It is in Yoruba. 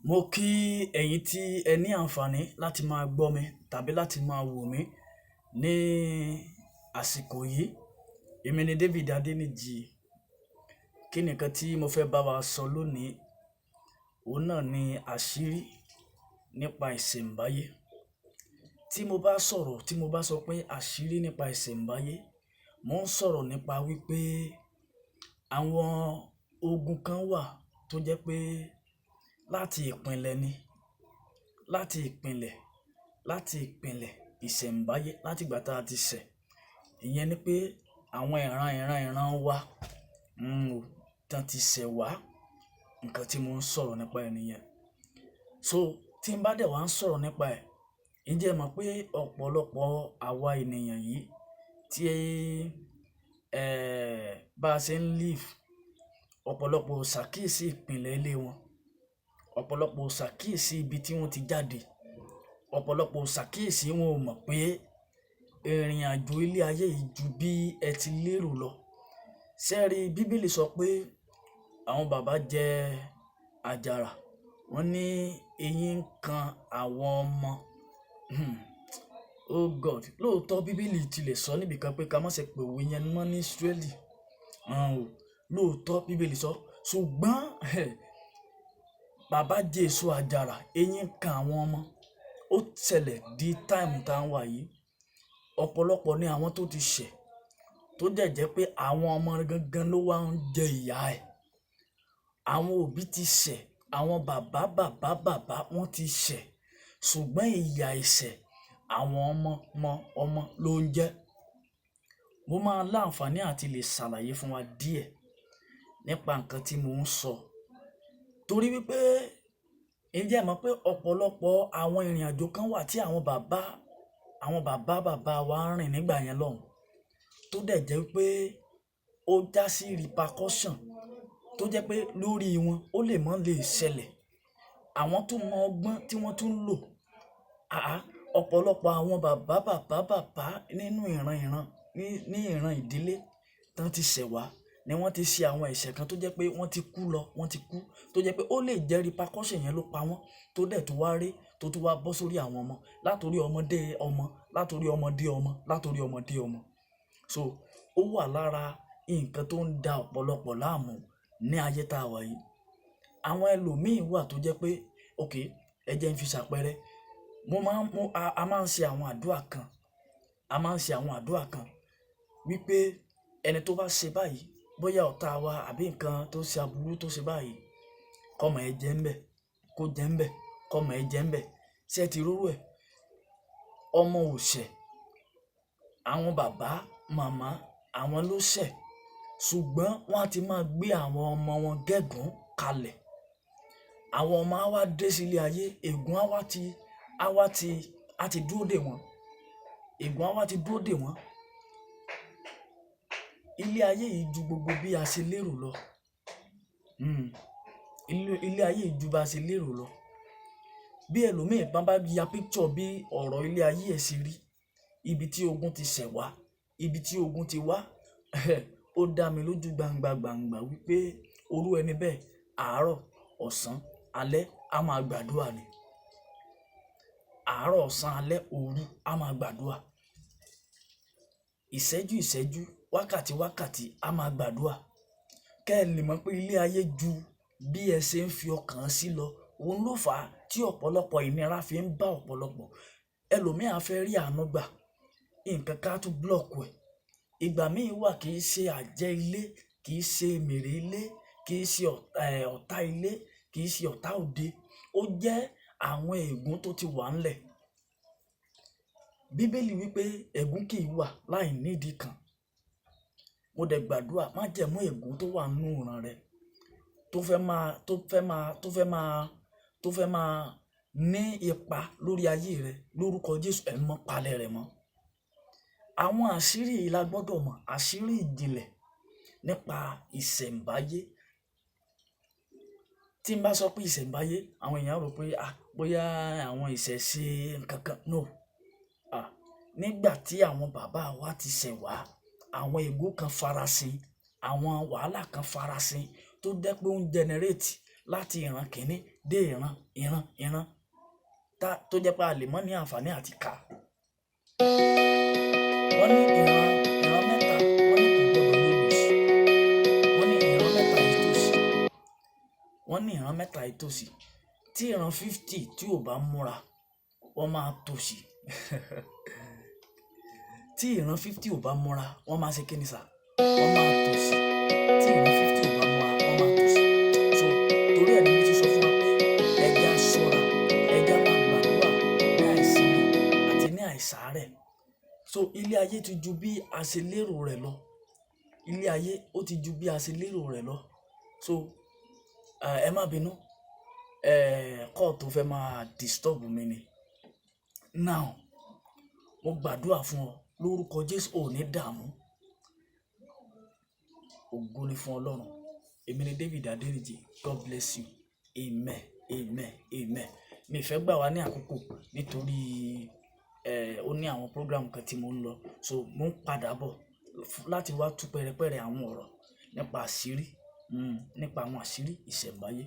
Mo kí ẹ̀yin tí ẹ ní àǹfààní láti máa gbọ́ mi tàbí láti máa wò mí ní àsìkò yìí. Èmi ni David Adéníjì. Kí ni nǹkan tí mo fẹ́ bá wa sọ lónìí? Òun náà ni àṣírí nípa ìṣẹ̀mbáyé. Tí mo bá sọ̀rọ̀, tí mo bá sọ pé àṣírí nípa ìṣẹ̀mbáyé, mò ń sọ̀rọ̀ nípa wípé àwọn ogun kan wà tó jẹ́ pé láti ìpìnlẹ̀ ni, láti ìpìnlẹ̀, láti ìpìnlẹ̀ ìṣẹ̀mbáyé, láti ìgbà tí a ti ṣẹ̀. Ìyẹn ni pé àwọn ìran ìran ìran wa, tán ti ṣẹ̀ wá. Nǹkan tí mò ń sọ̀rọ̀ nípa ẹ̀ nìyẹn. So tí n bá dẹ̀ wá ń sọ̀rọ̀ nípa ẹ̀, ǹjẹ́ ẹ mọ̀ pé ọ̀pọ̀lọpọ̀ àwa ènìyàn yìí tí, bá ṣe ń live, ọ̀pọ̀lọpọ̀ ò ṣàkíyèsí ìpìlẹ̀ ilé wọn. Ọ̀pọ̀lọpọ̀ ò ṣàkíyèsí ibi tí wọ́n ti jáde. Ọ̀pọ̀lọpọ̀ ò ṣàkíyèsí, wọn ò mọ̀ pé ìrìnàjò ilé ayé yìí ju bí ẹ ti lérò lọ. Ṣé ẹ rí, Bíbélì sọ pé àwọn bàbá jẹ àjàrà, wọ́n ní eyín ń kan àwọn ọmọ. Oh God! Lóòótọ́ Bíbélì tilẹ̀ sọ níbi kan pé ká má ṣe pè òwe yẹn mọ́ ní Israẹli. Lóòótọ́ Bíbélì sọ, ṣùgbọ́n bàbá jẹ èso àjàrà, eyín ń kan àwọn ọmọ. Ó ṣẹlẹ̀ di time tá ń wà yìí. Ọ̀pọ̀lọpọ̀ ni àwọn tó ti ṣẹ̀, tó dẹ̀ jẹ́ pé àwọn ọmọ gangan ló wá ń jẹ ìyà ẹ̀. Àwọn òbí ti ṣẹ̀, àwọn bàbá bàbá bàbá wọ́n ti ṣẹ̀, ṣùgbọ́n ìyà ẹ̀ṣẹ̀ àwọn ọmọ ọmọ ọmọ ló ń jẹ. Mo máa láǹfààní àti lè ṣàlàyé fún wa díẹ̀ nípa nǹkan tí mò ń sọ. Torí wípé ǹjẹ́ ẹ mọ̀ pé ọ̀pọ̀lọpọ̀ àwọn ìrìnàjò kan wà tí àwọn bàbá bàbá wa ń rìn nígbà yẹn lọ́hùn, tó dẹ̀ jẹ́ wípé ó jásí repercussion tó jẹ́ pé lórí wọn ó lè mọ́ lè ṣẹlẹ̀. Àwọn tó mọ ọgbọ́n tí wọ́n tún ń lò. Àá, ọ̀pọ̀lọpọ̀ àwọn bàbá bàbá bàbá nínú ìran ìran ní ìran ìdílé tán ti ṣẹ̀ wá ni wọ́n ti ṣe àwọn ẹ̀ṣẹ̀ kan tó jẹ́ pé wọ́n ti kú lọ, wọ́n ti kú, tó jẹ́ pé ó lè jẹ́ repercussion yẹn ló pa wọ́n, tó dẹ̀ tó wá rí, tó tún wá bọ́ sórí àwọn ọmọ, látorí ọmọdé ọmọ, látorí ọmọdé ọmọ, látorí ọmọdé ọmọ. So ó wà lára nǹkan tó ń da ọ̀pọ̀lọpọ̀ láàmú ní ayé tá a wà yìí. Àwọn ẹlòmíì wà tó jẹ́ pé, okay, ẹ jẹ́ n fi ṣàpẹẹrẹ. Mo máa ń, mo, a máa ń ṣe àwọn àdúrà kan, a máa ń ṣe àwọn àdúrà kan wípé ẹni tó bá ṣe báyìí, bóyá ọ̀tá wa àbí nǹkan tó ṣe aburú tó ṣe báyìí, kọ́mọ ẹ jẹ́ ń bẹ̀, kó jẹ́ ń bẹ̀, kọ́mọ ẹ jẹ́ ń bẹ̀. Ṣé ẹ ti rú ẹ? Ọmọ ò ṣẹ̀, àwọn bàbá, màmá, àwọn ló ṣẹ̀, ṣùgbọ́n wọ́n á ti máa gbé àwọn ọmọ wọn gégùn kalẹ̀. Àwọn ọmọ á wá dé sí ilé ayé, ègún á wá ti, á wá ti, á ti dúró dè wọ́n. Ègún á wá ti dúró dè wọ́n. Ilé ayé yìí ju gbogbo bí a ṣe lérò lọ. Ilé ayé yìí ju bí a ṣe lérò lọ. Bí ẹlòmíì bá bá ya picture bí ọ̀rọ̀ ilé ayé ẹ ṣe rí, ibi tí ogun ti ṣẹ̀ wá, ibi tí ogun ti wá, ó dá mi lójú gbangba gbangba wípé orú ẹni bẹ́ẹ̀, àárọ̀, ọ̀sán, alẹ́, a máa gbàdúrà ni. Àárọ̀, ọ̀sán, alẹ́, òru, a máa gbàdúrà. Ìṣẹ́jú ìṣẹ́jú, wákàtí wákàtí, a máa gbàdúrà. Kẹ́ ẹ lè mọ̀ pé ilé ayé ju bí ẹ ṣe ń fi ọkàn sí lọ. Òun ló fà á tí ọ̀pọ̀lọpọ̀ ìnira fi ń bá ọ̀pọ̀lọpọ̀. Ẹlòmíì á fẹ́ rí àánú gbà, nǹkan ká tún block ẹ̀. Ìgbà míì wà kì í ṣe àjẹ́ ilé, kì í ṣe mèrè ilé, kì í ṣe ọ̀tá ilé, kì í ṣe ọ̀tá òde. Ó jẹ́ àwọn ègún tó ti wà ńlẹ̀. Bíbélì wípé ègún kì í wà láì nídìí kan. Mo dẹ̀ gbàdúrà, májẹ̀mú ègún tó wà nínú ìran rẹ, tó fẹ́ máa, tó fẹ́ máa, tó fẹ́ máa, tó fẹ́ máa ní ipa lórí ayé rẹ, lórúkọ Jésù, ẹ mọ́ palẹ̀ rẹ̀ mọ́. Àwọn àṣírí yìí la gbọ́dọ̀ mọ̀, àṣírí ìjìnlẹ̀ nípa ìṣẹ̀mbáyé. Tí n bá sọ pé ìṣẹ̀mbáyé, àwọn èèyàn rò pé, ah, bóyá àwọn ìṣẹ̀ṣe nǹkan kan. No. Ah, nígbà tí àwọn bàbá wa ti ṣẹ̀ wá, àwọn ègún kan farasin, àwọn wàhálà kan farasin tó jẹ́ pé ó ń generate láti ìran kìíní dé ìran, ìran, ìran tó jẹ́ pé a lè mọ̀ ní àǹfààní àti kà. Wọ́n ní ìran, ìran mẹ́ta, wọ́n ní kò gbọdọ̀ lòdì. Wọ́n ní ìran mẹ́ta yìí tòsí. Wọ́n ní ìran mẹ́ta yìí tòsí. Tí ìran 50 tí ò bá múra, wọ́n máa tòsí. Tí ìran 50 ò bá múra, wọ́n máa ṣe kíni sà? Wọ́n máa tòsí. Tí ìran 50 ò bá múra, wọ́n máa tòsí. So torí ẹ̀ ni mo ti sọ fún wa pé ẹ jẹ́ á ṣọ́ra, ẹ jẹ́ á máa gbàdúrà ní àìsinmi àti ní àìsàárẹ̀. So ilé ayé ti ju bí a ṣe lérò rẹ̀ lọ. Ilé ayé ó ti ju bí a ṣe lérò rẹ̀ lọ. So, ẹ má bínú, call tó fẹ́ máa disturb mi ni. Now, mo gbàdúrà fún ọ lórúkọ Jésù, ò ní dààmú. Ògo ni fún Ọlọ́run. Èmi ni David Adeniji. God bless you. Amen, amen, amen. Mi fẹ́ gbà wá ní àkókò nítorí ó ní àwọn program kan tí mò ń lọ. So mò ń padà bọ̀ láti wá tú pẹrẹpẹrẹ àwọn ọ̀rọ̀ nípa àṣírí, nípa àwọn àṣírí ìṣẹ̀mbáyé.